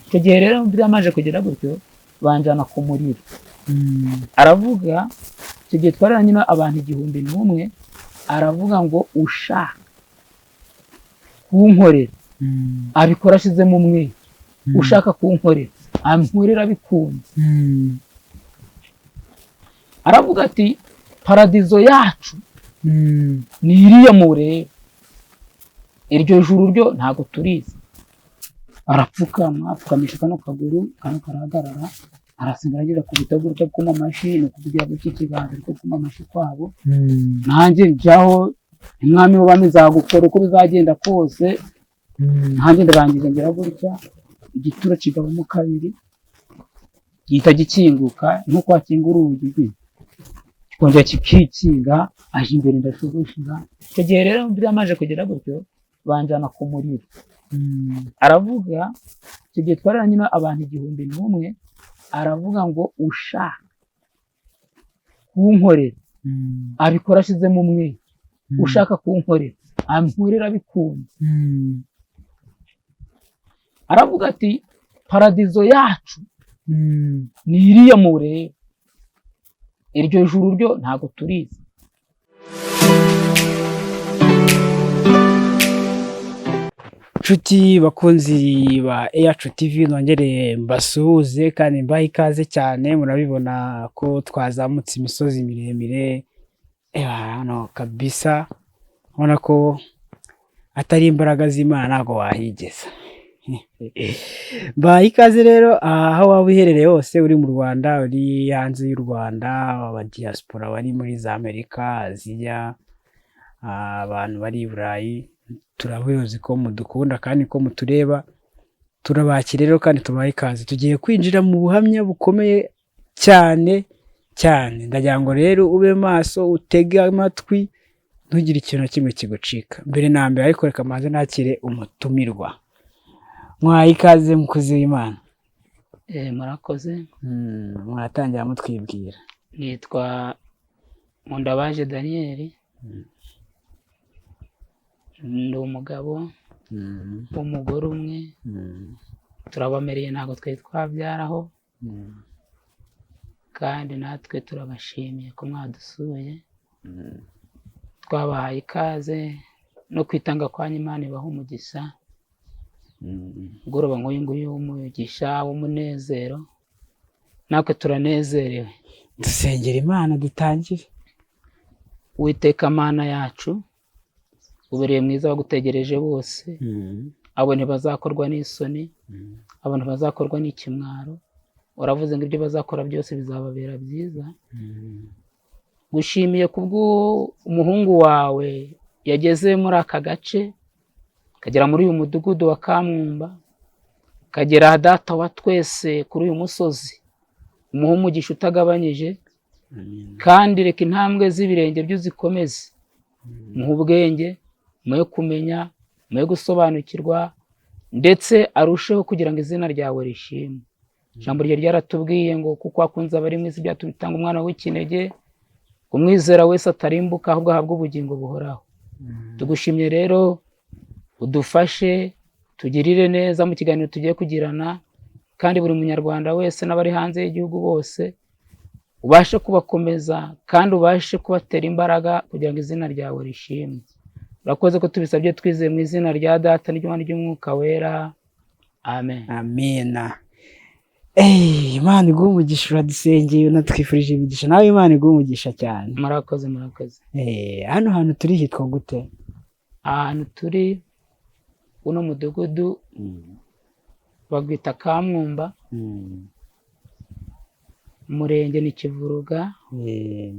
Icyo gihe rero byamaze kugera gutyo, banjyana ku muriro. Aravuga, icyo gihe twararanye abantu 1001, aravuga ngo ushaka kunkorera abikora ashizemo umwete, ushaka kunkorera ankorera abikunze. Aravuga ati paradizo yacu ni iriya mureba, iryo juru ryo ntabwo turizi. Arapfukama, apfukamisha kano kaguru, kano karahagarara, arasenga, aragira ku bitagu cyo kuma amashyi, ni ukuvugira gutya ikiganza ariko kuma amashyi kwabo. Nanjye njyaho, umwami w'abami nzagukora uko bizagenda kose. Nanjye ndarangije ngira gutya, igituro kigabamo kabiri, gihita gikinguka nk'uko wakinga urugi, kikongera kikikinga, aje imbere ndashugushira. Icyo gihe rero byamaze kugera gutyo, banjyana ku muriro. Aravuga, icyo gihe twararanye abantu 1001, aravuga ngo ushaka kunkorera abikora ashizemo umwete, ushaka kunkorera ankorera abikunze. Aravuga ati paradizo yacu ni iriya mureba, iryo juru ryo ntabwo turizi. Nshuti bakunzi ba Eyacu TV, nongere mbasuhuze kandi mbahe ikaze cyane. Murabibona ko twazamutse imisozi miremire hano kabisa, ubona ko atari imbaraga z'Imana ntabwo wahigeza. Mbahaye ikaze rero aho waba uherereye hose, uri mu Rwanda, uri hanze y'u Rwanda, aba diaspora bari muri za Amerika, Aziya, abantu bari i Burayi, turabizi ko mudukunda kandi ko mutureba, turabakira rero kandi tubahe ikaze. Tugiye kwinjira mu buhamya bukomeye cyane cyane, ndagira ngo rero ube maso, utege amatwi, ntugire ikintu na kimwe kigucika. Mbere na mbere ariko reka mbanze nakire umutumirwa. Mwahaye ikaze mukozi w'Imana. Murakoze. Mwatangira mutwibwira. Nitwa Nkundabaje Daniel, ndi umugabo w'umugore umwe, turabamereye ntabwo twari twabyaraho, kandi natwe turabashimiye ko mwadusuye, twabahaye ikaze no kwitanga kwanyu, Imana ibaha umugisha. Umugoroba nk'uyu nguyu w'umugisha w'umunezero, natwe turanezerewe. Dusengera Imana dutangire. Uwiteka Mana yacu, ubereye mwiza wagutegereje bose, abo ntibazakorwa n'isoni, abo ntibazakorwa n'ikimwaro. Uravuze ngo ibyo bazakora byose bizababera byiza. Gushimiye kubwo umuhungu wawe yageze muri aka gace, akagera muri uyu mudugudu wa Kamwumba, akagera data wa twese kuri uyu musozi, umuhe umugisha utagabanyije, kandi reka intambwe z'ibirenge bye uzikomeze, muhe ubwenge, muhe kumenya, muhe gusobanukirwa, ndetse arusheho kugira ngo izina ryawe rishimwe. Ijambo rye ryaratubwiye ngo kuko wakunze abari mu isi byatumye utanga umwana w'ikinege, umwizera wese atarimbuka ahubwo ahabwe ubugingo buhoraho. Tugushimye rero, udufashe tugirire neza mu kiganiro tugiye kugirana, kandi buri munyarwanda wese n'abari hanze y'igihugu bose ubashe kubakomeza kandi ubashe kubatera imbaraga kugira ngo izina ryawe rishimwe. Urakoze ko tubisabye twizeye mu izina rya Data n'iry'Umwana n'iry'Umwuka Wera, amen. Amena. Imana iguhe umugisha, uradusengeye unatwifurije imigisha, nawe Imana iguhe umugisha cyane. Murakoze, murakoze. Hano hantu turi hitwa gute? Ahantu turi uno mudugudu bagwita Kamwumba, umurenge ni Kivuruga,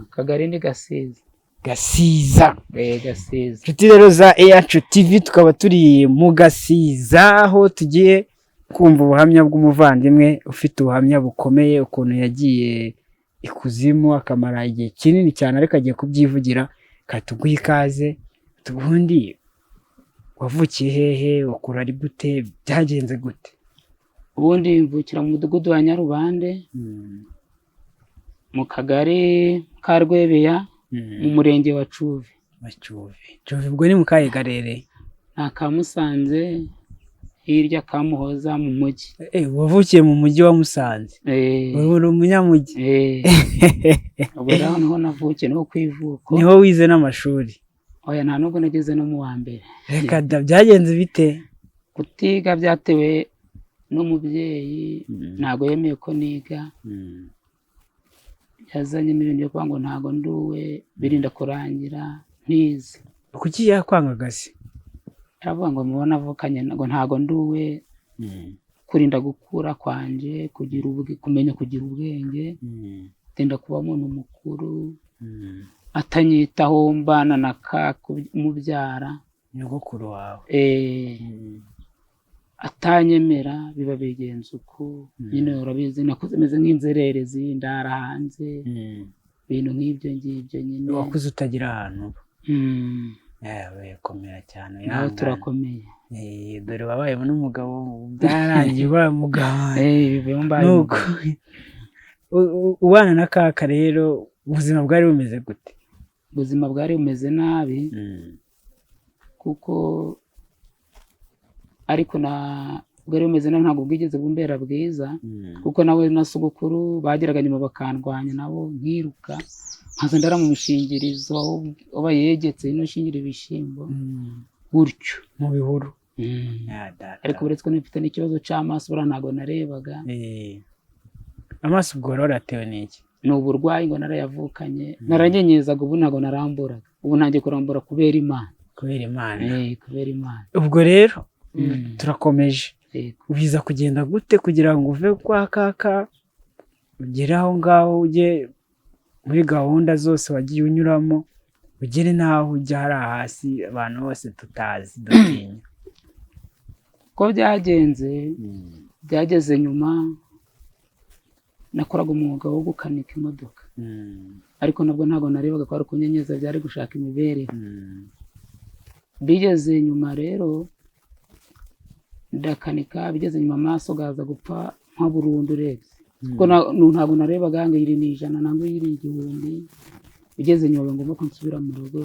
akagari ni Gasiza. Gasiza. Gasiza. Inshuti rero za Eyacu TV, tukaba turi mu Gasiza aho tugiye kumva ubuhamya bw'umuvandimwe ufite ubuhamya bukomeye, ukuntu yagiye ikuzimu akamara igihe kinini cyane, ariko agiye kubyivugira. Katuguhe ikaze. Ubundi wavukiye hehe, ukura ari gute, byagenze gute? Ubundi mvukira mu mudugudu wa Nyarubande, mu kagari ka Rwebeya, mu murenge wa Cuve. Wa Cuve. Cuve ubwo ni mu kahe karere? Ni aka Musanze. Hirya Kamuhoza mu mujyi. Wavukiye mu mujyi wa Musanze? Uri umunyamujyi. Ubwo rero niho navukiye, niho ku ivuko. Niho wize n'amashuri? Oya, nta nubwo nageze no mu wa mbere. Reka da, byagenze bite? Kutiga byatewe n'umubyeyi, ntabwo yemeye ko niga. Yazanyemo ibintu byo kuvuga ngo ntabwo nduwe, birinda kurangira ntize. Kuki yakwangaga se? Aravuga ngo mubona avukanye ngo ntabwo nduwe, kurinda gukura kwanje, kugira kumenya kugira ubwenge, tinda kuba umuntu mukuru, atanyitaho mbana na umubyara. Nyogokuru wawe. Atanyemera, biba bigenza uko nyine urabizi, nakuze meze nk'inzererezi, ndara hanze, ibintu nk'ibyo ngibyo nyine. Wakuze utagira ahantu uba. Yewe, komera cyane. Nawe turakomeye. Dore wabaye n'umugabo, byarangiye ubaye umugabo. Nuko ubana na kaka rero, ubuzima bwari bumeze gute? Ubuzima bwari bumeze nabi, kuko ariko na bwari bumeze nabi, ntabwo bwigeze bumbera bwiza, kuko nawe na sogokuru bageraga nyuma bakandwanya, nabo nkiruka nkaza ndara mu mushingirizo uba yegetse ino shingira ibishyimbo gutyo mu bihuru. Ariko uretse ko nifite n'ikibazo cy'amaso, buriya ntabwo narebaga. Amaso ubwo wari waratewe n'iki? Ni uburwayi ngo narayavukanye, naranyenyezaga, ubu ntabwo naramburaga, ubu ntangiye kurambura kubera Imana. Kubera Imana. Kubera Imana. Ubwo rero turakomeje. Ubiza kugenda gute kugira ngo uve kwa kaka ugere aho ngaho, ujye muri gahunda zose wagiye unyuramo, ugere n'aho ujya hari hasi abantu bose tutazi dutinya? Ko byagenze, byageze nyuma nakoraga umwuga wo gukanika imodoka, ariko nabwo ntabwo narebaga ko ari kunyenyeza, byari gushaka imibereho. Bigeze nyuma rero ndakanika, bigeze nyuma amaso gaza gupfa nka burundu urebye, kuko ntabwo narebaga ngo iri ni 100 nangwa iri 1000. Bigeze nyuma ngomba ko nsubira mu rugo,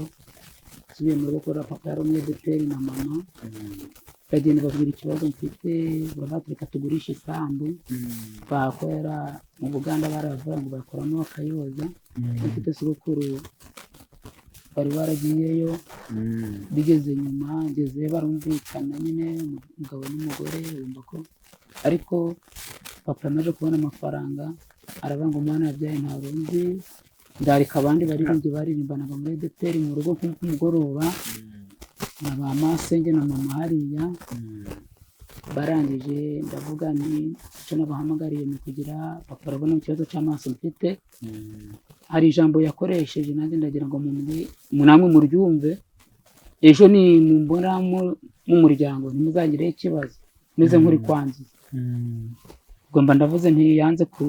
nsubiye mu rugo kubera papa yari umwedeperi na mama, ndagenda babwira ikibazo mfite, baravuga tugurisha isambu bakorera mu Buganda, baravuga ngo bakoramo bakayoza. Mfite sogokuru bari baragiyeyo. Bigeze nyuma ngeze barumvikana nyine umugabo n'umugore, bumva ko ariko papa yamaze kubona amafaranga, aravuga ngo umwana yabyaye ntabwo nzi, ndarika abandi baririmbyi baririmbanaga muri EDPR mu rugo kumugoroba na ba masenge na mama hariya. Barangije ndavuga nti icyo nabahamagariye ni kugira papa arabona ikibazo cy'amaso mfite. Hari ijambo yakoresheje nanjye ndagira ngo namwe muryumve, ejo ni mumbona mu muryango ntimuzagire ikibazo meze nk'uri kwangiza. Ubwo mba ndavuze nti yanze ku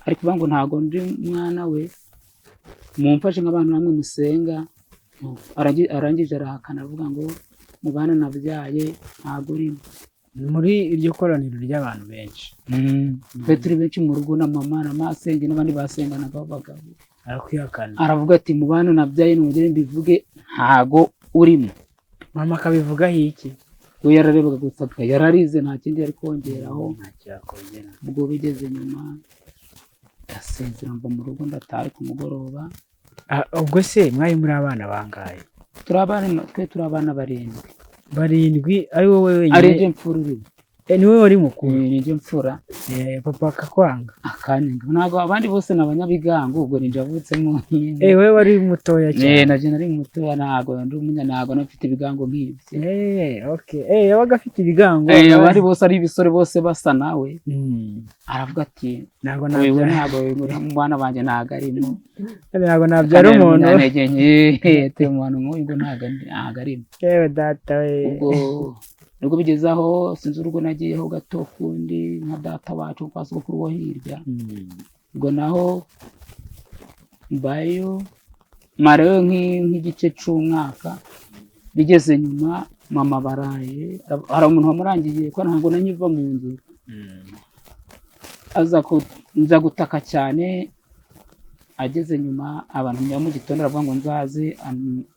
ariko kuvuga ngo ntago ndi mwana we, mumfashe nk'abantu namwe musenga. Arangije arahakana avuga ngo mu bana nabyaye ntago urimo. Muri iryo koraniro ry'abantu benshi twe turi benshi mu rugo na mama na masenge n'abandi basenganaga b'abagabo, arakwihakana aravuga ati mu bana nabyaye nongere mbivuge ntago urimo. Mama akabivugaho iki? We yararebaga gusa, yararize nta kindi yari kongeraho. Ubwo bigeze nyuma ndasezera mva mu rugo ndataha ku mugoroba. Ubwo se mwari muri abana bangahe? Twe turi abana barindwi. Barindwi ari wowe wenyine? Ari njye mfura urimo. Ni wowe wari mukuru? Ni njye mfura. Papa akakwanga? Akanyanga. Ntabwo abandi bose ni abanyabigango, ubwo ni njye avutsemo. Wowe wari mutoya cyane? Nabyo nari mutoya, ntabwo ndi umunya, ntabwo nafite ibigango nk'ibyo. Okay. Yabaga afite ibigango. Abandi bose ari ibisore bose basa nawe. Aravuga ati ntabwo ntabwo mu bana banjye ntabwo arimo. Ntabwo nabyara umuntu. Turi mu bantu nk'uyu ngo ntabwo arimo. Yewe data we. Ubwo nubwo bigeze aho sinzi urugo nagiyeho gato kundi nka data wacu kwa sogokuru wo hirya. Ubwo naho mbayo marayo nk'igice cy'umwaka. Bigeze nyuma mama baraye, hari umuntu wamurangiye ko ntabwo nanyiva mu nzu, aza nza gutaka cyane. Ageze nyuma abantu mu gitondo aravuga ngo nzaze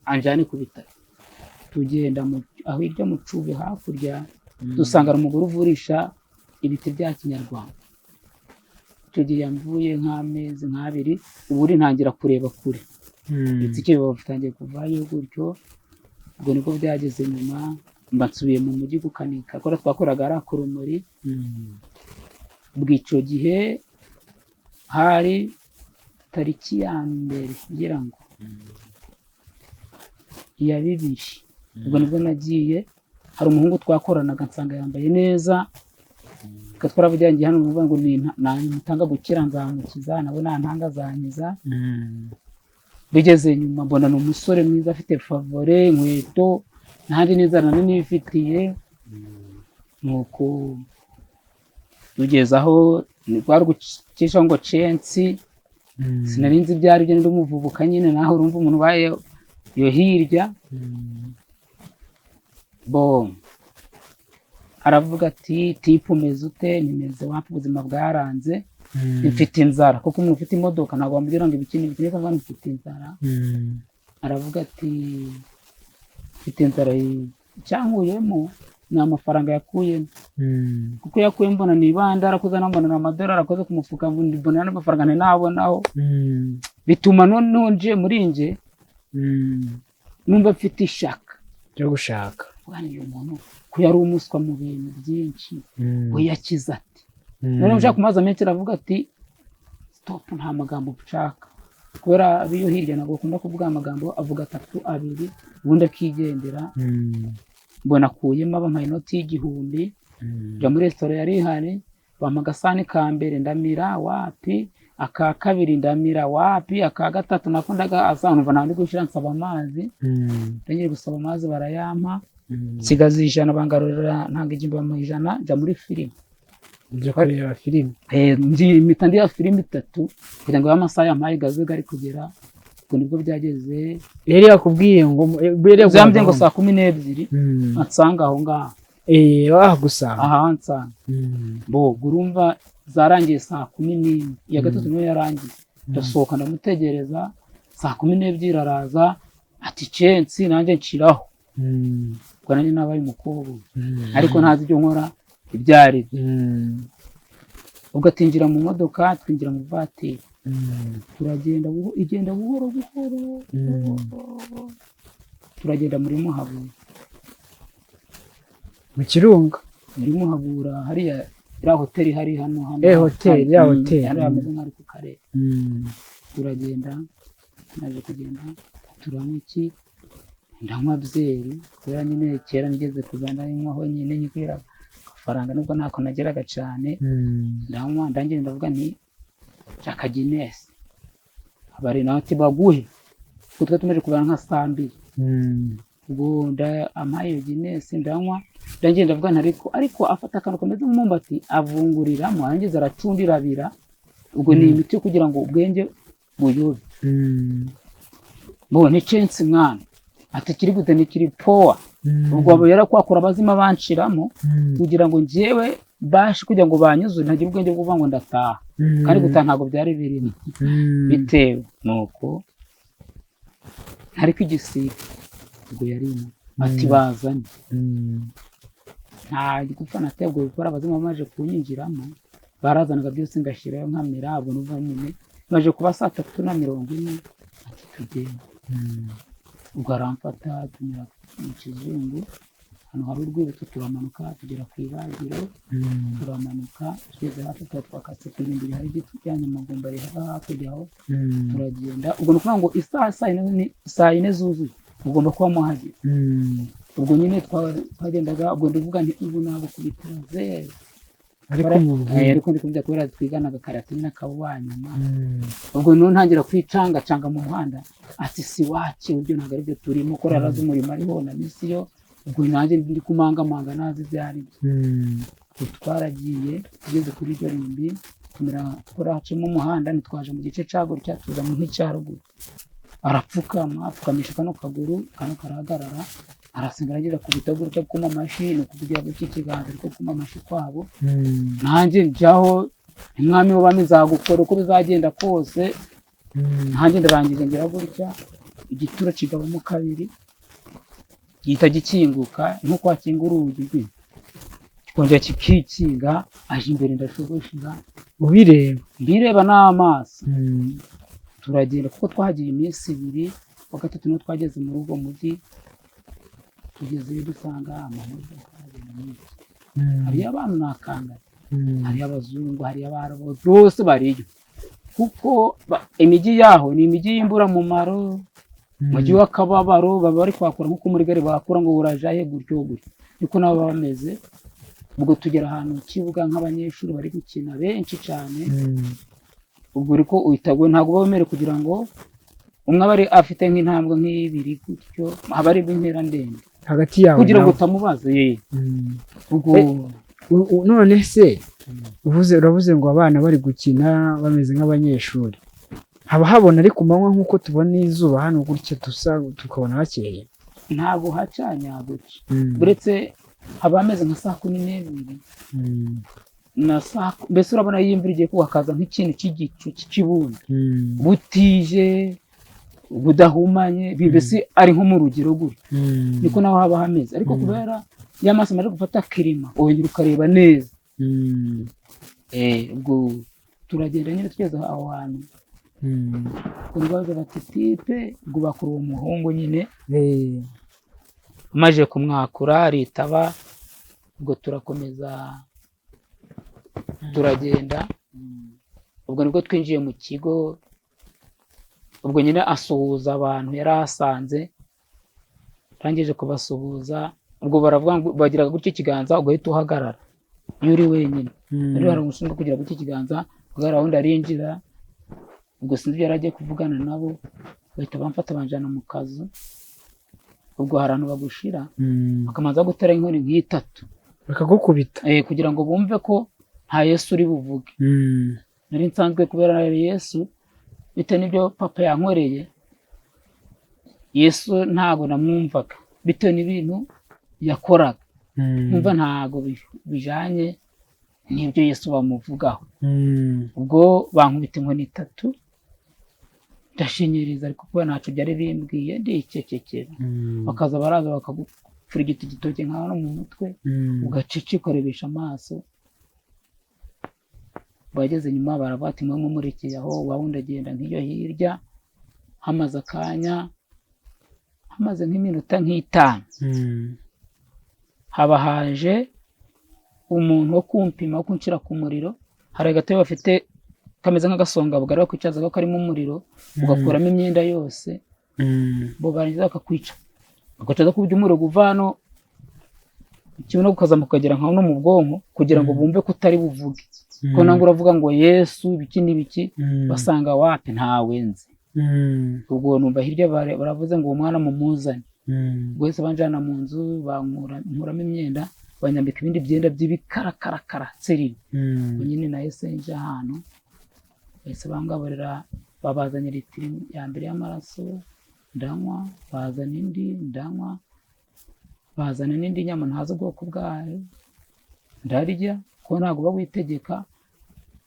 anjane ku bitaro. Tugenda aho hirya mu Cubi hakurya Dusanga ari umugore uvurisha ibiti bya kinyarwanda. Icyo gihe yamvuye nk'amezi nk'abiri, ubundi ntangira kureba kure. Ibitsike biba bitangiye kuvayo gutyo. Ubwo nibwo byageze nyuma mba nsubiye mu mujyi gukanika, kuko twakoraga ari akurumuri. Ubwo icyo gihe hari tariki ya mbere ngira ngo iya 2, ubwo nibwo nagiye. Hari umuhungu twakoranaga nsanga yambaye neza, twaravugiye hano nuvuga ngo namutanga gukira nzamukiza, nawe nantanga azankiza. Bigeze nyuma mbona ni umusore mwiza afite favore, inkweto, nanjye n'inzara nari nifitiye. Nuko tugeze aho rwari gucisha ngo censi, sinari nzi ibyo ari byo, ndi umuvubuka nyine, naho urumva umuntu ubaye iyo hirya. Bo aravuga ati tipu umeze ute? Nimeze wapi, ubuzima bwaranze, mfite inzara. Kuko umuntu ufite imodoka ntabwo wamubwira ngo ibiki n'ibiki, niyo mpamvu mfite inzara. Aravuga ati mfite inzara, icyankuyemo ni amafaranga yakuyemo, kuko yakuye mbona ni ibanda, arakoze mbona ni amadolari arakoze ku mufuka, mbona n'amafaranga ntinabonaho. Bituma noneho nje muri nje numva mfite ishaka ryo gushaka. Uyu muntu ko yari umuswa mu bintu byinshi, we yakize ati noneho ushaka kumaza menshi. Aravuga ati stop, nta magambo ushaka, kubera abiyo hirya ntabwo bakunda kuvuga amagambo, avuga atatu abiri ubundi akigendera. Mbona akuyemo abampaye inoti y'1000, njya muri resitora yari ihari, bampa agasahani ka mbere ndamira wapi, aka kabiri ndamira wapi, aka gatatu nakundaga numva nta ndi gushyira, nsaba amazi, ndangije gusaba amazi barayampa, nsigaza 100 bangarurira, ntanga 1000 bampa 100, njya muri filime. Njya kureba filime. Mpita ndeba filime 3 kugira ngo amasaha yampaye gaze gari kugera. Ubwo nibwo byageze. Yari yakubwiye ngo byambye ngo saa 12 ansanga aho ngaho. Wahagusanga. Aha nsanga. Bo urumva zarangiye saa 11, iya gatatu niyo yarangiye. Ndasohoka ndamutegereza, saa 12 araza ati censi, nanjye nshiraho. Ubwo nanjye nabaye umukobwa ariko ntazi ibyo nkora ibyo ari byo. Ubwo atinjira mu modoka, twinjira mu vatiri, turagenda igenda buhoro buhoro, turagenda muri Muhabura. Mu Kirunga. Muri Muhabura hariya iriya hoteli hari hano hano. Hoteli, ya hoteli. Hano hameze nk'ari ku karere. Turagenda, naje kugenda turanywa iki, ndanywa byeri, kubera nyine kera nigeze kuza ndanywaho nyine nyikwira amafaranga nubwo ntako nageraga cyane. Ndanywa ndangije ndavuga nti shaka Guinness, abari nawe ati baguhe, kuko twe tumaze kubara nka saa 2. Ubwo ampaye iyo Guinness ndanywa, ndangije ndavuga nti ariko afata akantu kameze nk'umwumbati avunguriramo, arangiza aracundirabira. Ubwo ni imiti yo kugira ngo ubwenge buyobe. Bo ni censi mwana ati kiri gute, ni kiri powa. Ubwo yarakwakura abazima banshiramo kugira ngo njyewe bashi kugira ngo banyuze ntagira ubwenge bwo kuvuga ngo ndataha, kandi gutaha ntabwo byari birimo bitewe nuko ariko igisiga ubwo yarimo ati bazane nta gupfa nateguye gukora. Abazima bamaze kunyinjiramo barazanaga byose ngashyirayo nkamera. Ubwo numva nyine maze kuba saa 3:40 ati tugende. Ubwo aramfata tunyura mu Kizungu hano hari urwibutso, turamanuka tugera ku ibagiro, turamanuka tugeze hafi tuba twakatse ku irimbi hari igiti cya Nyamagumba rihaba hakurya aho, turagenda. Ubwo ni ukuvuga ngo isaha saa 4 zuzuye ugomba kuba muhageze. Ubwo nyine twagendaga, ubwo ndavuga nti ubu nagukubitira zeru. Ariko ndi kubwira kubera twiganaga karate nyine akaba uwa nyuma. Ubwo noneho ntangira kwicangacanga mu muhanda ati si wacu ibyo ntabwo aribyo turimo, ko arazi umurimo ariho na misiyo. Ubwo nanjye ndi kumangamanga nazi ibyo ari byo. Twaragiye tugeze kuri iryo rimbi tumera hacimo umuhanda, ntitwaje mu gice cya gutya tuza mu nk'icya ruguru. Arapfukama apfukamisha kano kaguru, kano karahagarara, arasenga arageza kubita gutya kuma amashi, ni ukuvugira gutya ikiganza ariko kuma amashi kwabo. Nanjye njyaho umwami w'abami nzagukora uko bizagenda kose. Nanjye ndarangije ngira gutya igituro kigabamo kabiri gihita gikinguka nk'uko wakinga urugi. Kikongera kikikinga, aje imbere ndashogoshera. Ubireba? Mbireba n'amaso. Turagenda kuko twahagiye iminsi 2, wa gatatu niho twageze muri ubwo mujyi. Tugezeyo dusanga amamodoka agenda menshi, hariyo abantu nakanganye, hariyo abazungu, hariyo abarabu, bose bariyo, kuko imijyi yaho ni imijyi y'imburamumaro, umujyi w'akababaro. Baba bari kwakura nk'uko muri gare bakura ngo urajahe gutyo gutyo, niko nabo baba bameze. Ubwo tugera ahantu mu kibuga nk'abanyeshuri bari gukina benshi cyane. Ubwo uriko uhita ntabwo uba wemerewe kugira ngo umwe aba ari afite nk'intambwe nk'ibiri gutyo, haba ari intera ndende hagati yawe kugira ngo nawe. utamubaza ye. Ubwo None se uvuze, uravuze ngo abana bari gukina bameze nk'abanyeshuri, haba habona ari ku manywa nk'uko tubona izuba hano gutya dusa tukabona hakeye? Ntabwo hacanyagutse, uretse haba hameze nka saa 12 na saa, mbese urabona iyo imvura igiye kugwa hakaza nk'ikintu cy'igicu cy'ikibundi, butije, budahumanye, mbese ari nko mu rugero gutyo, niko naho haba hameze. Ariko kubera ya maso amaze gufata kirima, wongera ukareba neza. Ubwo turagenda nyine, tugeze aho hantu ukuntu baza bati tipe, ubwo bakura uwo muhungu nyine. Amaze kumwakura aritaba, ubwo turakomeza turagenda. Ubwo nibwo twinjiye mu kigo. Ubwo nyine asuhuza abantu yari ahasanze, arangije kubasuhuza, ubwo baravuga ngo bagiraga gutya ikiganza ugahita uhagarara iyo uri wenyine. Rero hari umushinzwe kugira gutya ikiganza uhagarara, wundi arinjira. Ubwo sinzi ibyo yari agiye kuvugana nabo, bahita bamfata banjyana mu kazu. Ubwo hari ahantu bagushira, bakamanza gutera inkoni nk'itatu. Bakagukubita? Kugira ngo bumve ko nta Yesu uri buvuge. Nari nsanzwe kubera Yesu, bitewe n'ibyo papa yankoreye, Yesu ntago namwumvaga bitewe n'ibintu yakoraga, nkumva ntago bijanye n'ibyo Yesu bamuvugaho. Ubwo bankubita inkoni itatu, ndashinyiriza, ariko kubera ntacyo byari bimbwiye ndicecekera. Bakaza baraza bakagupfurigita igitoki nka hano mu mutwe, ugaceceka ukarebesha amaso. Bageze nyuma baravuga ati mwe mumurekeye aho, wa wundi agenda nk'iyo hirya. Hamaze akanya, hamaze nk'iminota nk'itanu, haba haje umuntu wo kumpima, wo kunshyira ku muriro. Hari agatebe bafite kameze nk'agasongabugari bakwicazaho karimo umuriro, ugakuramo imyenda yose. Bo barangiza bakakwica, bagacaza ku buryo umuriro uva hano kimwe no ukazamuka ukagera nka no mu bwonko, kugira ngo bumve ko utari buvuge, ko nangwa uravuga ngo Yesu ibiki n'ibiki, basanga wapi, ntawe nzi. Ubwo numva hirya baravuze ngo uwo mwana mumuzane. Ubwo bahise banjyana mu nzu, bankuramo imyenda, banyambika ibindi byenda by'ibikarakara serire. Ubwo nyine nahise nja ahantu, bahise bangaburira, babazanira litiro ya mbere y'amaraso ndanywa, bazana indi ndanywa, bazana n'indi nyama ntazi ubwoko bwayo ndarya, kuko ntabwo uba witegeka.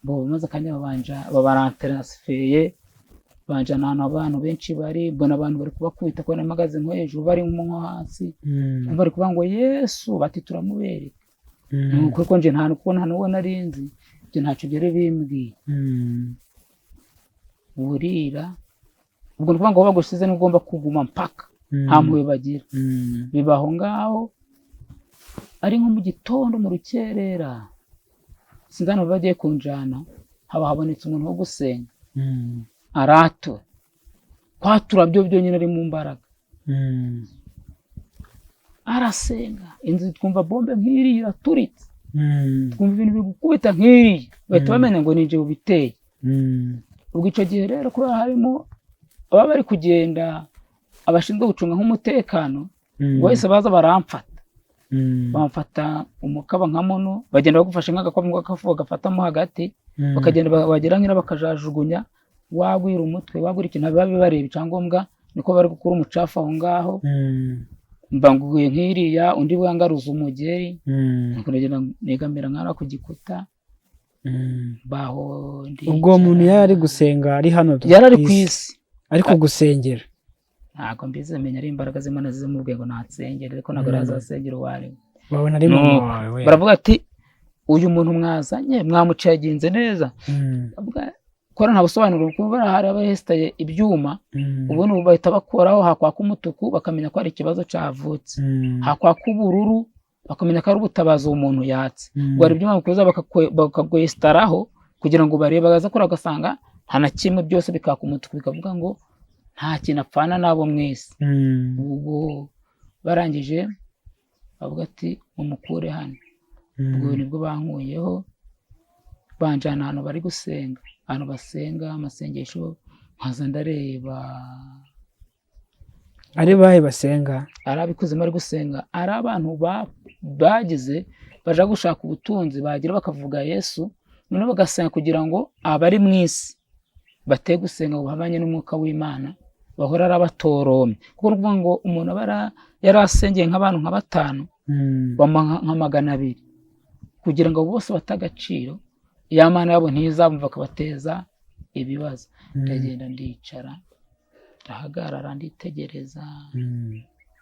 Bo maze akanya babanja babarantaransifeye, banjana ahantu abantu benshi bari. Mbona abantu bari kubakubita, kubona mpagaze nko hejuru bari nko hasi, bari kuvuga ngo Yesu, bati turamubereka. Nuko ko nje nta kuko nta n'uwo nari nzi, ibyo ntacyo byari bimbwiye. Burira, ubwo ni ukuvuga ngo aho bagusize ugomba kuguma mpaka, nta mpuhwe bagira. Biba aho ngaho, ari nko mu gitondo mu rukerera, sinzi ahantu bagiye kunjana, haba habonetse umuntu wo gusenga, aratura. Kwatura byo byonyine ari mu mbaraga, arasenga, inzu twumva bombe nk'iriya iraturitse, twumva ibintu biri gukubita nk'iriya, bahita bamenya ngo ni njye ubiteye. Ubwo icyo gihe rero kubera harimo ababa bari kugenda, abashinzwe gucunga nk'umutekano, ubwo bahise baza baramfata, bamfata umukaba nka muno, bagenda bagufashe nk'agakombe k'agafu bagafatamo hagati, bakagenda bagera nk'ino bakajajugunya, wagwira umutwe, wagwira ikintu, biba bibareba, icyangombwa niko bari gukura umucafu aho ngaho. Mbanguye nk'iriya, undi wangaruza umugeri, nuko ndagenda negamira nkara ku gikuta. Baho. Ubwo uwo muntu yari ari gusenga ari hano yari ari ku isi? Ari kugusengera? Ntabwo mbizi, menya ari imbaraga z'Imana zimubwiye ngo ntansengere, ariko ntabwo azasengera uwo ari we. Babona ari mama Nuko wawe we. Baravuga ati uyu muntu mwazanye mwamucaginze neza. Kora nta busobanuro, kuko hari abahesitaye ibyuma. Ubundi ubu bahita bakuraho, hakwaka umutuku bakamenya ko hari ikibazo cyavutse, hakwaka ubururu bakamenya ko ari ubutabazi uwo muntu yatse. Ubwo hari ibyuma bakuza bakagwesitaraho kugira ngo barebe, bakaza kure bagasanga nta na kimwe, byose bikaka umutuku, bikavuga ngo nta kintu apfana n'abo mwese. Ubwo barangije bavuga ati mumukure hano. Ubwo nibwo bankuyeho, banjyana ahantu bari gusenga, ahantu basenga amasengesho, nkaza ndareba. Ari bahe basenga? Ari abikuzimu bari gusenga, ari abantu bagize baja gushaka ubutunzi, bagira bakavuga Yesu, noneho bagasenga kugira ngo abari mu isi bate gusenga ngo bahabanye n'umwuka w'Imana, bahora ari abatoromye. Kuko ni ukuvuga ngo umuntu aba yarasengeye nk'abantu nka batanu, bamuha nka 200 kugira ngo bose bate agaciro, ya Mana yabo ntizabumva, akabateza ibibazo. Ndagenda ndicara, ndahagarara, nditegereza,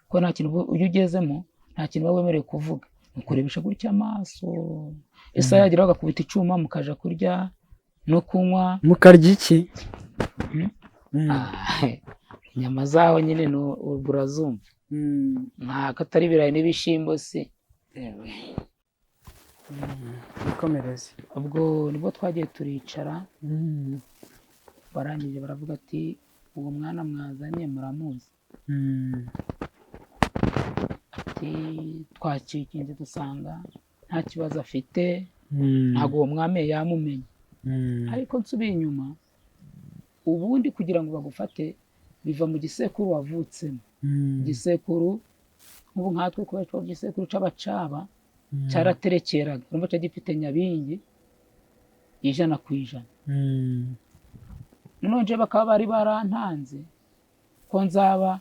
kuko nta kintu iyo ugezemo nta kintu uba wemerewe kuvuga, ni ukurebesha gutya amaso. Isaha yagera bagakubita icyuma, mukaja kurya no kunywa. Mukarya iki? Inyama zaho nyine urazumva, nta katari ibirayi n'ibishyimbo se. Ikomereze. Ubwo nibwo twagiye turicara, barangije baravuga ati uwo mwana mwazanye muramuzi? Ati twakikinze dusanga nta kibazo afite, ntabwo uwo mwami yamumenye. Ariko nsubiye inyuma, ubundi kugira ngo bagufate biva mu gisekuru wavutsemo. Igisekuru nk'ubu nkatwe kubera ko igisekuru c'abacaba cyaraterekeraga, urumva cyo gifite nyabingi 100%. Noneho nje bakaba bari barantanze ko nzaba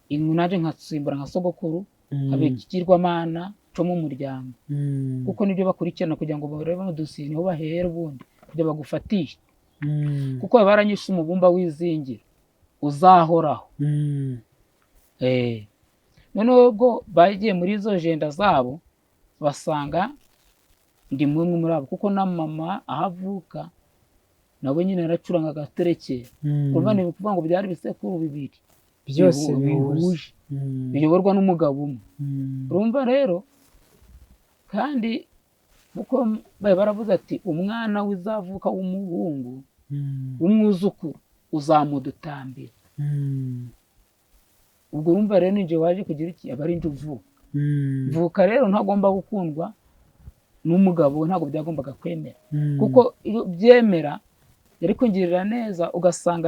naje nkasimbura nka sogokuru, nkaba ikigirwamana cyo mu muryango, kuko nibyo bakurikirana kugira ngo barebe mu dosiye, niho bahera ubundi kugira bagufatishe, kuko baba baranyishe umubumba w'izingira uzahoraho. Noneho ubwo bagiye muri izo jenda zabo basanga ndi mwe muri abo, kuko na mama aho avuka nawe nyine yaracuranga agaterekera. Urumva ni ukuvuga ngo byari ibisekuru bibiri byose bihuje, biyoborwa n'umugabo umwe. Urumva rero kandi kuko bari baravuze ati umwana uzavuka w'umuhungu w'umwuzukuru uzamudutambira. Ubwo urumva rero ninjye waje kugira iki, aba ari njye uvuka. Mvuka rero ntagomba gukundwa n'umugabo, ntabwo byagombaga kwemera, kuko iyo byemera yari kungirira neza, ugasanga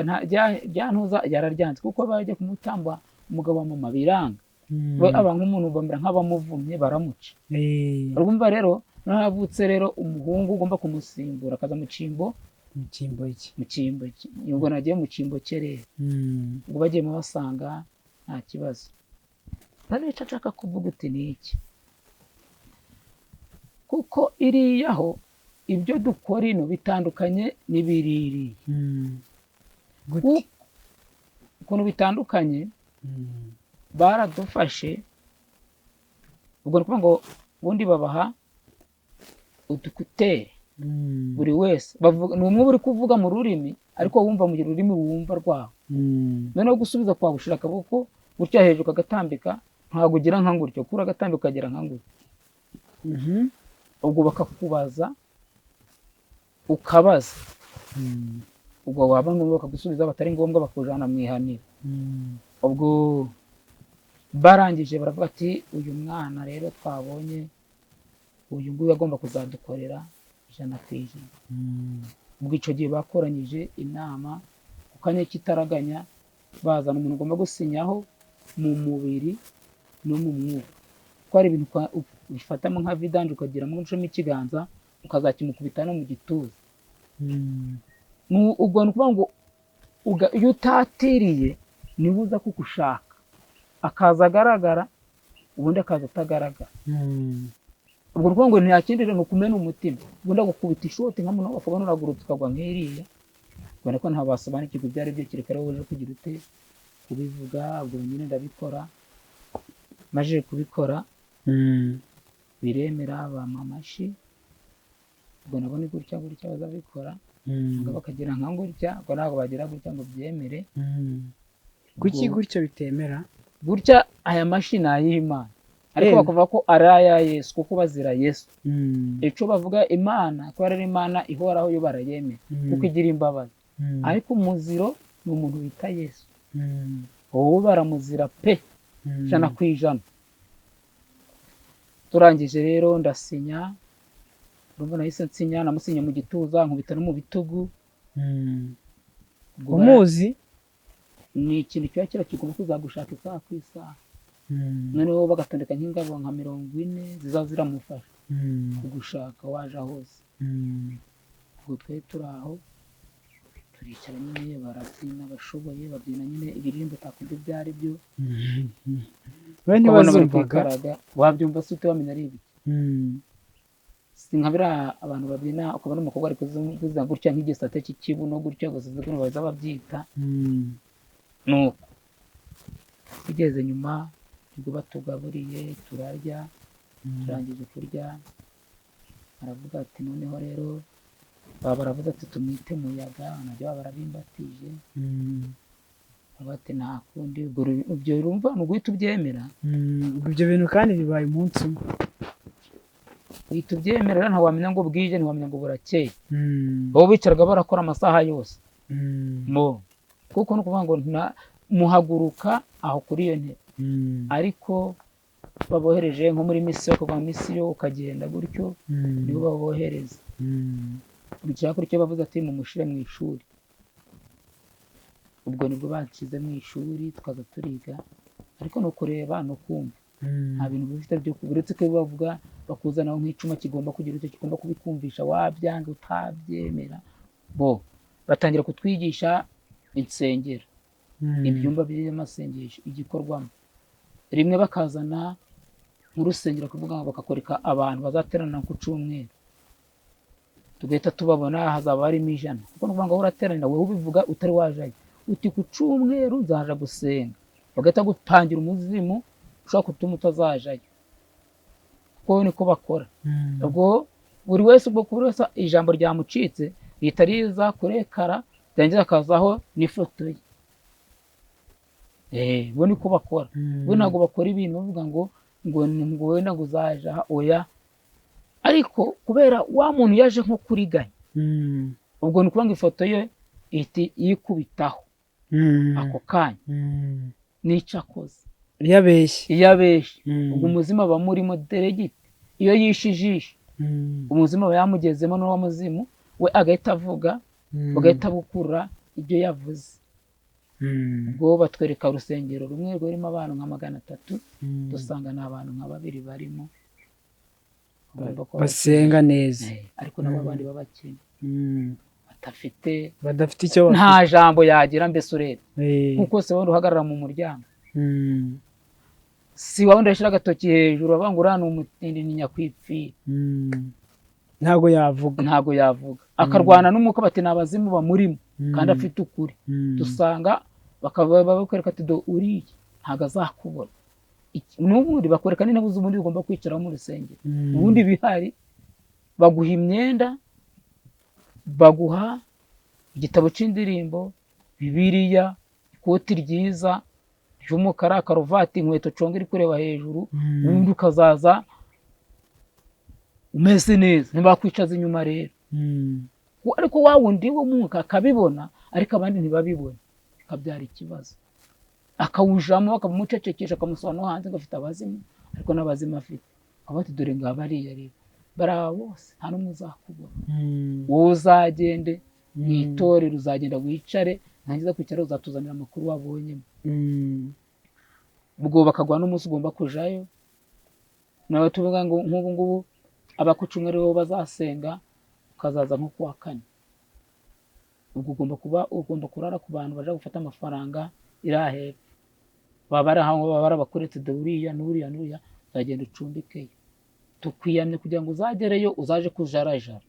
byantuza yararyanze, kuko bajya kumutamba umugabo wa mama biranga, we aba nk'umuntu bamera nk'abamuvumye baramuca. Urumva rero naravutse rero umuhungu ugomba kumusimbura akaza mu cyimbo, mu cyimbo cye, mu cyimbo cye. Ubwo nagiye mu cyimbo cye rero, ubwo bagiye mubasanga nta kibazo. None icyo nshaka kuvuga uti ni iki, kuko iriyaho ibyo dukora ino bitandukanye n'ibiririye. Ukuntu bitandukanye, baradufashe. Ubwo ni ukuvuga ngo ubundi babaha udukuteri buri wese, ni umwe uri kuvuga mu rurimi ariko wumva mu rurimi wumva rwawe. Noneho gusubiza kwawe ushira akaboko gutya hejuru kagatambika, ntabwo ugira nka gutyo, kuri agatambika ukagera nka gutyo. Ubwo bakakubaza ukabaza, ubwo waba ngombwa bakagusubiza, batari ngombwa bakujana mu ihaniro. Ubwo barangije baravuga ati uyu mwana rero twabonye uyu nguyu agomba kuzadukorera 100%. Ubwo icyo gihe bakoranyije inama ku kanya kitaraganya, bazana umuntu ugomba gusinyaho mu mubiri no mu mwuka, kuko hari ibintu ubifatamo nka vidanje ukagiramo ucamo ikiganza ukazakimukubita no mu gituza. Ubwo ni ukuvuga ngo iyo utatiriye niwe uza kugushaka, akaza agaragara ubundi akaza atagaragara. Ubwo ni ukuvuga ngo nta kindi ni ukumena umutima, ubundi agukubita ishoti nka muntu bakabona uragurutse ukagwa nk'iriya. Ubona ko ntabasobanukirwa ibyo ari byo, kereka rero uje kugira ute kubivuga. Ubwo nyine ndabikora, maze kubikora Biremera bampa amashi, ubwo nabo ni gutya gutya bazabikora, bakagira nka gutya, ubwo ntabwo bagira gutya ngo byemere. Kuki gutyo bitemera? Gutya aya mashi ni ay'Imana, ariko bakavuga ko ari aya Yesu kuko bazira Yesu. Ico bavuga Imana ko ari Imana ihoraho yo barayemera kuko igira imbabazi, ariko umuziro ni umuntu wita Yesu. Wowe baramuzira pe 100%. Turangije rero ndasinya, urumva nahise nsinya, namusinya mu gituza, nkubita no mu bitugu. Umuzi ni ikintu kiba kira kigomba kuzagushaka isaha ku isaha. Noneho bagatondeka nk'ingabo nka 40 ziza ziramufasha kugushaka waje hose. Ubwo twe turi aho turicara nyine, barabyina bashoboye, babyina nyine ibiririmbo utakumva ibyo ari byo. Bene bazumvaga wabyumva se ute wamenya ari ibiki? Si nka biriya abantu babyina ukabona umukobwa ari kuvuza gutya nk'igisate cy'ikibuno gutya gusa ukuntu baza babyita. Nuko tugeze nyuma nibwo batugaburiye turarya. Turangije kurya aravuga ati noneho rero baba baravuze ati tumwite Muyaga, nabyo baba barabimbatije. Bati nta kundi, ibyo urumva ni uguhita ubyemera. Ibyo bintu kandi bibaye umunsi umwe uhita ubyemera, ntiwamenya ngo bwije, ntiwamenya ngo burakeye. Bo bicaraga barakora amasaha yose kuko ni ukuvuga ngo muhaguruka aho kuri iyo ntebe, ariko babohereje nko muri misiyo, kuva mu misiyo ukagenda gutyo nibo babohereza. Icyakora icyo bavuze ati mumushire mu ishuri, ubwo nibwo banshyize mu ishuri tukaza turiga, ariko no kureba no kumva nta bintu bifite byo uretse ko bavuga bakuzanaho nk'icuma kigomba kugira icyo kigomba kubikumvisha, wabyanga utabyemera. Bo batangira kutwigisha insengero, ibyumba by'amasengesho igikorwamo. Rimwe bakazana nk'urusengero kuvuga ngo bakakwereka abantu bazaterana ku cyumweru, tugahita tubabona hazaba harimo 100, kuko nukuvuga ngo urateranira wowe ubivuga utari wajayo, uti ku cyumweru nzaja gusenga, bagahita gupangira umuzimu ushobora gutuma utazajayo, kuko niko bakora. Ubwo buri wese ubwo buri wese ijambo ryamucitse rihita riza kurekara, ryangiza akazaho n'ifoto ye. Bo niko bakora. Bo ntabwo bakora ibintu bavuga ngo ngo wenda ngo uzaja oya, ariko kubera wa muntu yaje nko kuriganya, ubwo ni ukuvuga ngo ifoto ye ihita yikubitaho ako kanya n'icyo akoze iyo abeshye, ubwo umuzima aba murimo deregiti. Iyo yishe ijisho umuzima aba yamugezemo n'uwo muzimu we agahita avuga, bagahita bukura ibyo yavuze. Ubwo batwereka urusengero rumwe rurimo abantu nka 300, dusanga ni abantu nka 2 barimo basenga neza, ariko nabo abandi babakene badafite icyo, nta jambo yagira mbese urebe, kuko se wowe uhagarara mu muryango, si wowe ndashyira agatoki hejuru bavuga ngo uriya ni umutindi ni nyakwipfira, ntabwo yavuga, ntabwo yavuga, akarwana n'umwuka bati ni abazimu bamurimo kandi afite ukuri. Dusanga bakaba bakwereka ati do uriya ntabwo azakubona, n'ubundi bakwereka n'intebe z'ubundi ugomba kwicaraho mu rusengero. Ubundi bihari baguha imyenda, baguha igitabo cy'indirimbo, Bibiliya, ikoti ryiza ry'umukara, karuvati, inkweto conga iri kureba hejuru, ubundi ukazaza umeze neza, ntibakwicaza inyuma rero. Ariko wa wundi w'umwuka akabibona, ariko abandi ntibabibone, bikabyara ikibazo, akawujamo bakamucecekesha, akamusohora no hanze ngo afite abazimu, ariko n'abazimu afite. Ati dore ngaba ariya rero bariya bose nta n'umwe uzakubona, wowe uzagende mu itorero, uzagenda wicare, ntangiza kwicara uzatuzanira amakuru wabonyemo. Ubwo bakaguha n'umunsi ugomba kujayo, nawe tuvuga ngo nk'ubu ngubu abakucumwe aribo bazasenga, ukazaza nko kuwa kane, ubwo ugomba kurara ku bantu baje gufata amafaranga iriya hepfo, baba bari aho baba barabakuretse dore uriya n'uriya n'uriya, uzagenda ucumbikeyo, tukwiyamye kugira ngo uzagereyo uzaje kujarajara,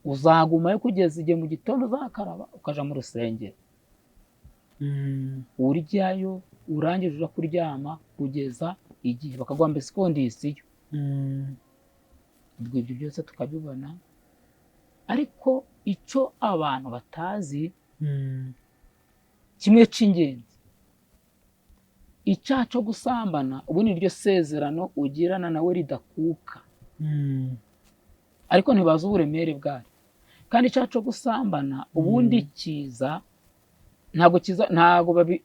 uzagumayo kugeza igihe mu gitondo uzakaraba ukaja mu rusengero. Uryayo urangije uja kuryama kugeza igihe bakaguha mbese condition. Ubwo ibyo byose tukabibona, ariko icyo abantu batazi kimwe cy'ingenzi, icyaha cyo gusambana ubu ni ryo sezerano ugirana nawe ridakuka, ariko ntibazi uburemere bwaryo. Kandi icyaha cyo gusambana ubundi kiza, ntabwo kiza, ntabwo babi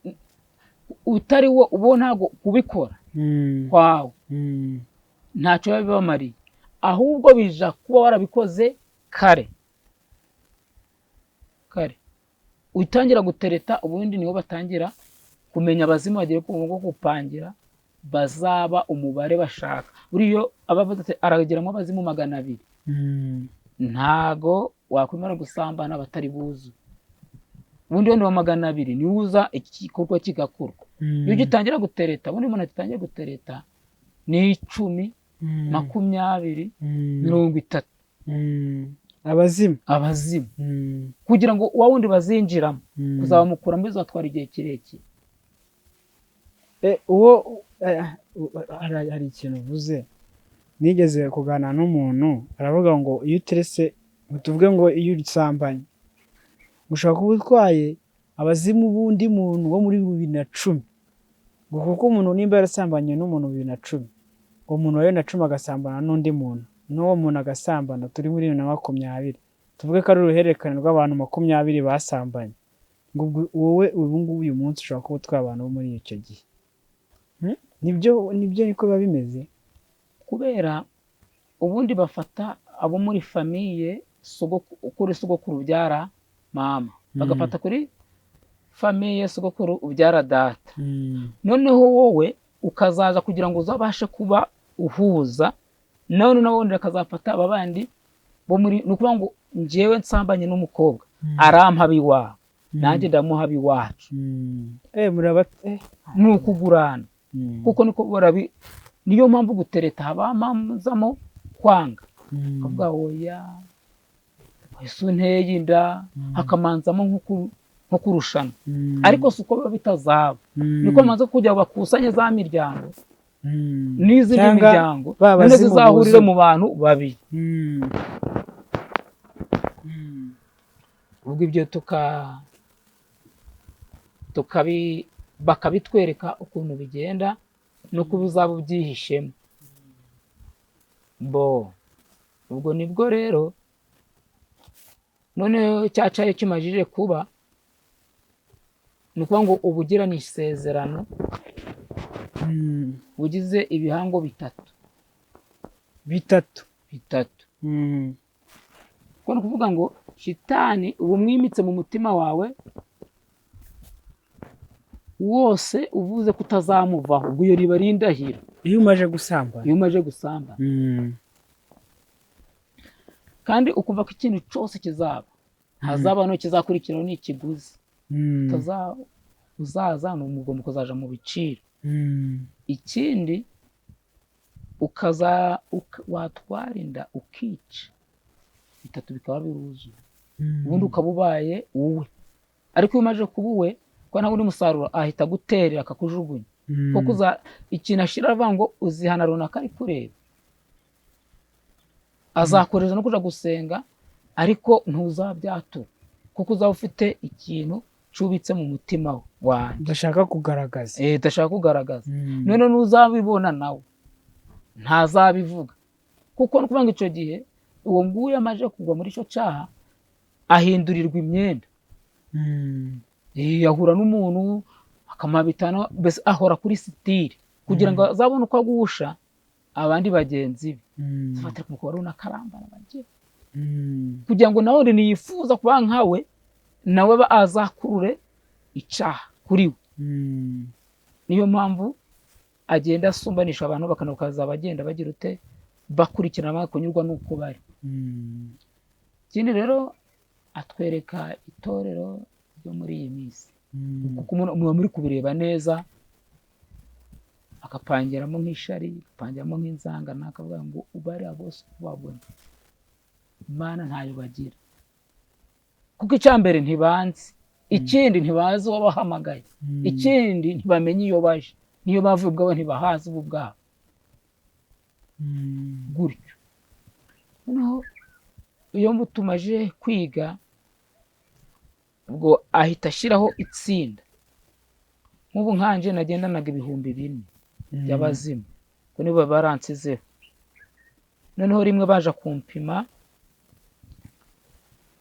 utari wo ubo, ntabwo kubikora kwawe ntacyo biba bibamariye, ahubwo bija kuba warabikoze kare kare utangira gutereta. Ubundi niho batangira kumenya abazimu bagiye bwo gupangira bazaba umubare bashaka. Buriyo abavuze ati arageramo abazimu 200, ntago wakwemera gusambana batari buzu. Ubundi wenda wa 200 niwe uza igikorwa kigakorwa. Iyo ugitangira gutereta, ubundi umuntu agitangiye gutereta ni 10, 20, 30. Abazimu. Abazimu. Kugira ngo wa wundi bazinjiramo, kuzabamukuramo bizatwara igihe kirekire. Uwo hari ikintu uvuze, nigeze kuganira n'umuntu aravuga ngo iyo uterese, tuvuge ngo iyo usambanye ushobora kuba utwaye abazimu b'undi muntu wo muri 2010, ngo kuko umuntu nimba yarasambanye n'umuntu 2010, uwo muntu wa 2010 agasambana n'undi muntu, n'uwo muntu agasambana, turi muri 2020, tuvuge ko ari uruhererekane rw'abantu 20 basambanye, ngo wowe ubu ngubu uyu munsi ushobora kuba utwaye abantu bo muri icyo gihe. Nibyo, nibyo, niko biba bimeze. Kubera ubundi bafata abo muri famille kuri sogokuru ubyara mama, bagafata kuri famille sogokuru ubyara data, noneho wowe ukazaza kugira ngo uzabashe kuba uhuza none n'ubundi akazafata aba bandi bo muri. Ni ukuvuga ngo njyewe nsambanye n'umukobwa, arampa abiwabo, nanjye ndamuha abiwacu. Ni ukugurana, kuko niko barabi. Niyo mpamvu gutereta habamazamo kwanga, ukavuga oya ese unteye inda, hakamanzamo nko kurushana, ariko si uko biba bitazaba, niko bamaze kugira ngo bakusanye za miryango n'izindi miryango, none zizahurire mu bantu babiri. Ubwo ibyo bakabitwereka ukuntu bigenda nuko uzaba ubyihishemo. Bo ubwo nibwo rero noneho cyacaye kimajije kuba, ni ukuvuga ngo uba ugirana isezerano, ugize ibihango bitatu. Bitatu. Bitatu. Kuko ni ukuvuga ngo shitani uba umwimitse mu mutima wawe wose, uvuze ko utazamuvaho, ubwo iyo riba ari indahiro. Iyo umaze gusambana. Iyo umaze gusambana. Kandi ukumva ko ikintu cyose kizaba, ntazaba no kizakurikiraho ni ikiguzi. Uzaza ni umugomo, ukazaja mu biciro. Ikindi ukaza watwara inda ukica, bitatu bikaba biruzuye, ubundi ukaba ubaye uwe. Ariko iyo umaze kuba uwe, kuko nta wundi musaruro, ahita aguterera akakujugunya. Kuko ikintu ashira avuga ngo uzihana runaka ari kureba, azakoreza no kuja gusenga, ariko ntuzabyatura kuko uzaba ufite ikintu cubitse mu mutima wanjye udashaka kugaragaza. Udashaka kugaragaza. None n'uzabibona nawe ntazabivuga, kuko ni ukuvuga ngo icyo gihe uwo nguyu amaze kugwa muri icyo cyaha ahindurirwa imyenda. Ahura n'umuntu akamuha bitanu, mbese ahora kuri sitire kugira ngo azabone uko agusha abandi bagenzi be. Afatira ku mukobwa runaka arambara bagiye, kugira ngo nawe niyifuza kuba nkawe, nawe azakurure icyaha kuri we. Niyo mpamvu agenda asumbanisha abantu, bakanabukaza bagenda bagira ute bakurikirana kunyurwa n'uko bari. Ikindi rero atwereka itorero ryo muri iyi minsi, kuko muba muri kubireba neza, akapangiramo nk'ishari, akapangiramo nk'inzangano, akavuga ngo ubari bose ubabona Imana ntayo bagira, kuko icya mbere ntibanzi. Ikindi ntibazi uwabahamagaye. Ikindi ntibamenye iyo baje, niyo bavuye ubwabo ntibahazi ubu ubwabo. Gutyo noneho iyo tumaze kwiga ubwo ahita ashyiraho itsinda. Nk'ubu nkanje nagendanaga 4000 by'abazimu, kuko nibo baransizeho. Noneho rimwe baje kumpima,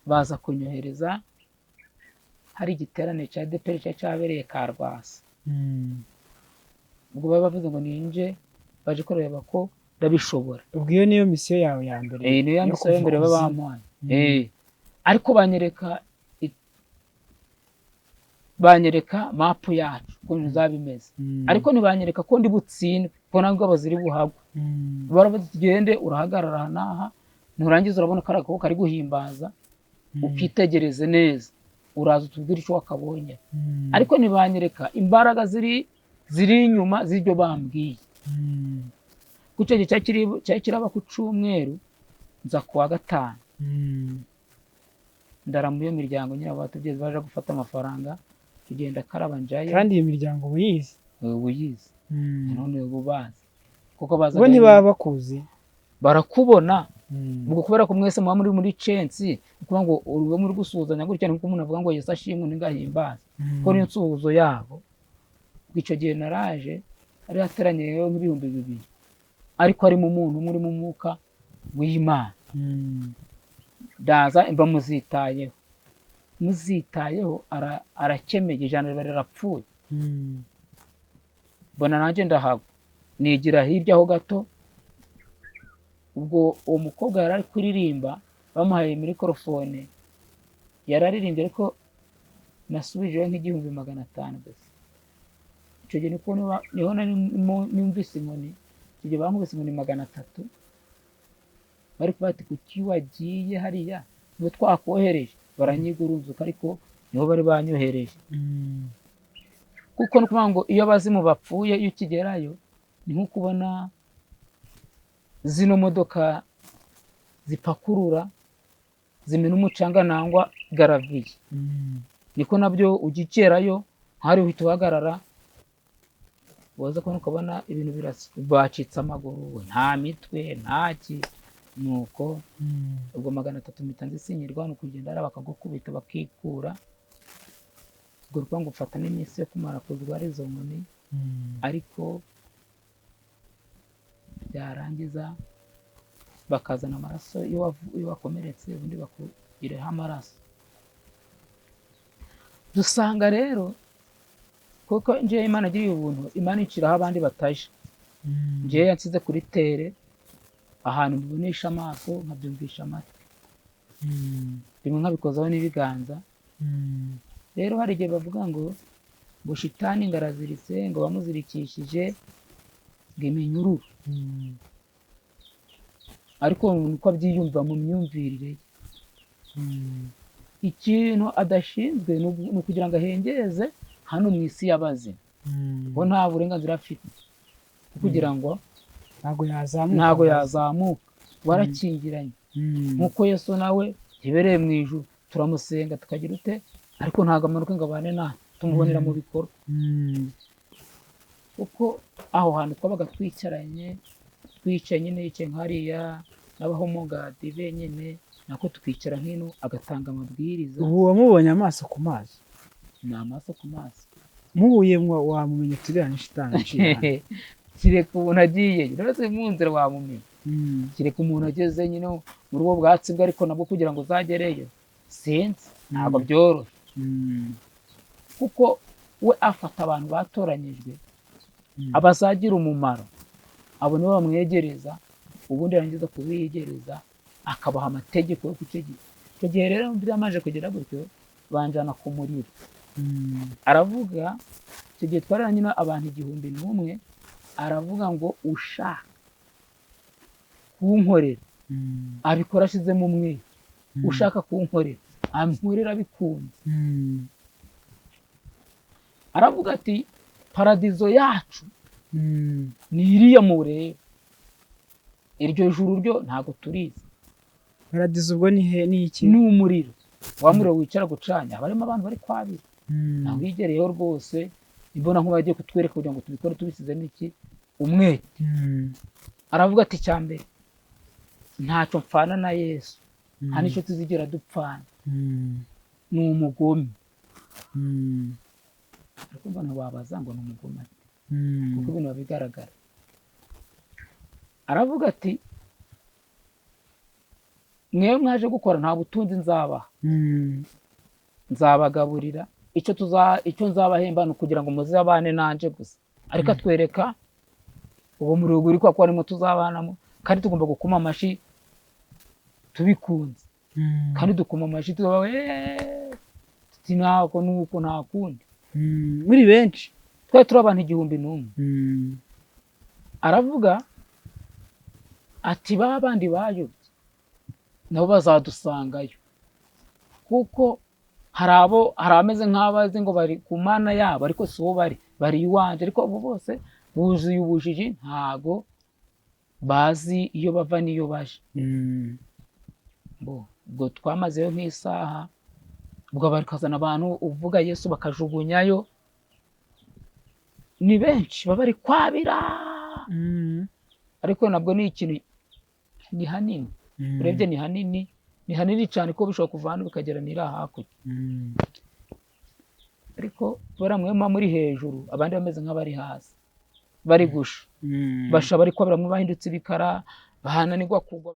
baza kunyohereza hari igiterane cya ADEPR cyari cyabereye Karwasa. Ubwo baba bavuze ngo ninje baje kureba ko ndabishobora. Ubwo iyo niyo misiyo yawe ya mbere. Niyo ya misiyo ya mbere baba bampaye. Ariko banyereka mapu yacu ukuntu bizaba bimeze, ariko ntibanyereka ko ndi butsindwe, ko ntabwo baziri buhagwe. Baravuze tugende, urahagarara n'aha, nurangiza urabona ko ari akaboko kari guhimbaza, ukitegereze neza, uraza utubwire icyo wakabonye. Ariko ntibanyereka imbaraga ziri inyuma z'ibyo bambwiye. Kuko icyo gihe cyari kiraba ku cyumweru, nza kuwa gatanu ndara muri iyo miryango nyine abatubyeyi baje gufata amafaranga, tugenda karaba njayo. Kandi iyo miryango uyizi? Uyizi. None ubu bazi kuko baza bo ntibaba bakuzi, barakubona. Ubwo kubera ko mwese muba muri censi, ukuvuga ngo uri muri gusuhuzanya gutya, nkuko umuntu avuga ngo Yesu ashimwe ntingahimbaze, kuko niyo nsuhuzo yabo. Icyo gihe naraje hari hateranye nk'ibihumbi 2000, ariko harimo umuntu umwe uri mu mwuka w'Imana. Ndaza mba muzitayeho arakemeye, ijana riba rirapfuye. Mbona nanjye ndahagwa, nigira hirya aho gato. Ubwo uwo mukobwa yari ari kuririmba, bamuhaye mikorofone, yararirimbye, ariko nasubijeyo nk'1500 gusa. Icyo gihe niho numvise inkoni. Icyo gihe bankubise inkoni 300, bari kuvuga ati kuki wagiye hariya, niho twakohereje. Baranyigurunzuka, ariko niho bari banyohereje. Kuko ni ukuvuga ngo iyo abazimu bapfuye, iyo ukigerayo ni nko kubona zino modoka zipakurura zimena umucanga nangwa garaviye, niko nabyo ugikerayo hari uhita uhagarara, waza kubona ukabona ibintu bacitse amaguru, nta mitwe, ntaki. Nuko ubwo 300 mpita nzisinyirwa, ni ukugenda hariya bakagukubita bakikura. Ubwo ni ukuvuga ngo ufata n'iminsi yo kumara kurwara izo nkoni, ariko byarangiza bakazana amaraso iyo wakomeretse, ubundi bakugireho amaraso. Dusanga rero kuko njyewe Imana agiriye ubuntu, Imana inciraho abandi bataje. Njyewe yansize kuri tere, ahantu mbibonesha amaso nkabyumvisha amatwi, bimwe nkabikozaho n'ibiganza. Rero hari igihe bavuga ngo shitani ngo araziritse, ngo bamuzirikishije ngo iminyururu, ariko uko abyiyumva mu myumvirire ye, ikintu adashinzwe ni ukugira ngo ahengeze hano mu isi y'abazima, ngo nta burenganzira afite kugira ngo ntabwo yazamuka, warakingiranye. Nk'uko Yesu nawe yibereye mu ijuru, turamusenga tukagira ute, ariko ntabwo amanuka ngo abane natwe, tumubonera mu bikorwa. Kuko aho hantu twabaga twicaranye, twicaye nyine, yicaye nk'hariya n'abahomogadi benyine, nako tukicara nk'ino, agatanga amabwiriza. Ubu wamubonye amaso ku maso? Ni amaso ku maso. Muhuye wamumenya turiya ni shitani iciye. Kireka umuntu agiye, uretse mu nzira wamumenya. Kireka umuntu ageze nyine muri ubwo bwatsi bwe, ariko nabwo kugira ngo uzagereyo sinzi, ntabwo byoroshye. Kuko we afata abantu batoranyijwe, abazagira umumaro, abo nibo bamwegereza, ubundi yarangiza kubiyegereza akabaha amategeko yo kucyo gihe. Icyo gihe rero byamaze kugera gutyo, banjana ku muriro. Aravuga icyo gihe twararanye abantu 1001, aravuga ngo ushaka kunkorera abikora ashizemo umwe, ushaka kunkorera ankorera abikunze. Aravuga ati paradizo yacu ni iriya mureba, iryo juru ryo ntabwo turizi. Paradizo ubwo ni he? Ni iki? Ni umuriro. Wa muriro wicara gucanya, haba harimo abantu bari kwabira. Ntawigereyeho rwose, imbona nkuba yagiye kutwereka kugira ngo tubikore tubisizemo iki umwete. Aravuga ati icya mbere ntacyo mpfana na Yesu, nta n'icyo tuzigera dupfana, ni umugome. Ariko mbona wabaza ngo ni umugome ate, kuko ibintu biba bigaragara. Aravuga ati mwewe mwaje gukora nta butunzi nzabaha, nzabagaburira, icyo nzabahemba ni ukugira ngo muzabane nanje gusa. Ariko atwereka uwo muriro uri kwa arimo tuzabanamo, kandi tugomba gukoma amashyi tubikunze, kandi dukoma amashyi tuba tuti ntako nuko nta kundi. Muri benshi twari turi abantu 1001. Aravuga ati ba bandi bayobye nabo bazadusangayo, kuko hari abameze nk'abazi ngo bari ku mana yabo, ariko si bo bari iwanje, ariko abo bose buzuye ubujiji, ntago bazi iyo bava n'iyo baje. Ubwo twamazeyo nk'isaha, ubwo bakazana abantu uvuga Yesu bakajugunyayo, ni benshi baba bari kwabira. Ariko nabwo ni ikintu, ni hanini, urebye ni hanini, ni hanini cyane ko bishobora kuva hano bikagera n'ira hakurya. Ariko kubera mwe muba muri hejuru, abandi bameze nk'abari hasi bari gusha, basha bari kwabira, mwe bahindutse ibikara, bahananirwa kugwa.